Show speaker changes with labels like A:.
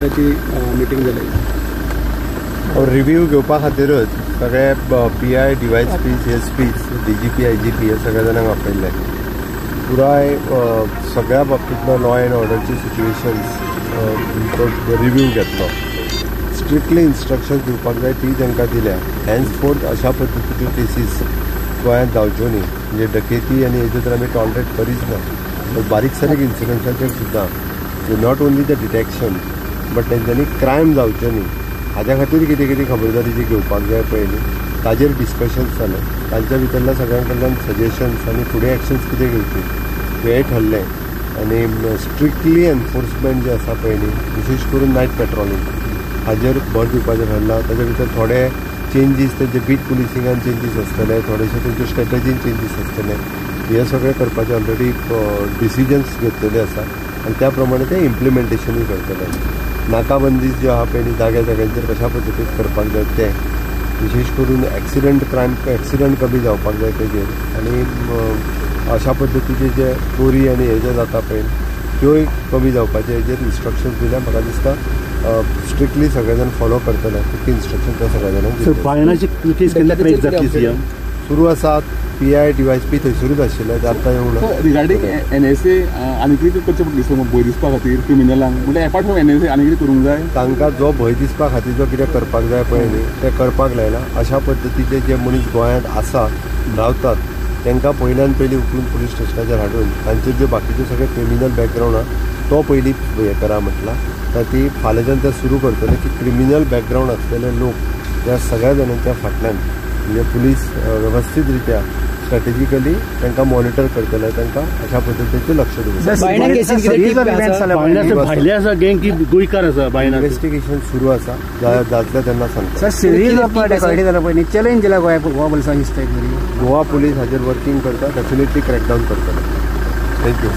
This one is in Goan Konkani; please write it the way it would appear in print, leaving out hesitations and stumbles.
A: ची मिटींग जाली.
B: रिव्यू घेवपा खातीरच सगळे PI, DySPs, SPs, DGP, IGP हे सगळ्या जाणांक आपयल्ले. पुराय सगळ्या बाबतींतलो लॉ अँड ऑर्डरची सिच्युएशन्स रिव्यू घेतलो. स्ट्रिक्टली इन्स्ट्रक्शन्स दिवपाक जाय ती तांकां दिल्या. हेन्सफोर्थ अशा पद्दतीच्यो केसीस गोंयांत जावच्यो न्ही, म्हणजे डकेती आनी हेज्यो तर आमी टॉलरेट करीच ना. बारीक सारीक इन्सिडंट्साचेर सुद्दां not only the detection but तेंच्यांनी क्रायम जावचें न्ही हाज्या खातीर कितें कितें खबरदारी जी घेवपाक जाय पळय ताजेर डिस्कशन्स जालें. तांच्या भितरल्या सगळ्यां कडल्यान सजेशन्स आनी फुडें एक्शन्स कितें घेवची हें ठरलें. आनी स्ट्रिक्टली एनफोर्समेंट जें आसा पळय न्ही, विशेश करून नायट पेट्रोलिंग हाजेर भर दिवपाचें ठरलां. ताच्या भितर थोडे चेंजीस तेंचे बीट पुलिसिंगान चेंजीस आसतले, थोडेशे तेंचे स्ट्रेटजीन चेंजीस आसतले. हे सगळें करपाचें ऑलरेडी डिसिजन्स घेतलेले आसा आनी त्या प्रमाणे ते इम्प्लिमेंटेशनूय करतले. नाकाबंदी ज्यो आहा पळय न्ही जाग्या जाग्यांचेर कशा पद्दतीन करपाक जाय तें, विशेश करून एक्सिडंट क्रायम एक्सिडंट कमी जावपाक जाय तेजेर, आनी अशा पद्दतीचे जे चोरी आनी हे जे जाता पळय त्योय कमी जावपाचे हेजेर इन्स्ट्रक्शन्स दिल्या. म्हाका दिसता स्ट्रिक्टली सगळे जाण फॉलो करतले तितकी इन्स्ट्रक्शन त्या सगळ्या जाणांक.
A: बायणाची केस केन्ना ट्रेस जातली? सीएम
B: सुरू आसात. PI, DySP थंयसरूच आशिल्ले ते आतां येवना.
C: रिगार्डींग NSA आनी कितें करचें पडटलें भंय दिसपा खातीर क्रिमिनलांक, म्हणल्यार एपार्ट फ्रॉम NSA आनी कितें करूंक जाय?
B: तांकां जो भंय दिसपा खातीर जो कितें करपाक जाय पळय न्ही तें करपाक लायना. अशा पद्दतीचे जे मनीस गोंयांत आसा रावतात तांकां पयल्यान पयलीं उखलून पुलीस स्टेशनाचेर हाडून तांचेर ज्यो बाकीच्यो सगळे क्रिमिनल बॅकग्रावंड आहा तो पयलीं हें करा म्हटलां. तर ती फाल्यांच्यान ते सुरू करतले की क्रिमिनल बॅकग्रावंड आसलेले लोक त्या सगळ्या जाणांच्या फाटल्यान म्हणजे पुलीस व्यवस्थीत रित्या स्ट्रॅटेजिकली तांकां मॉनिटर करतले, तांकां अशा पद्दतीचें लक्ष दवरतले. इन्व्हेस्टिगेशन सुरू आसा, जातलें तेन्ना सांगता.
A: चॅलेंज दिला गोवा पुलिसांक दिसता.
B: गोवा पुलीस हाजेर वर्किंग करता, डेफिनेटली क्रॅकडावन करतले. Thank you.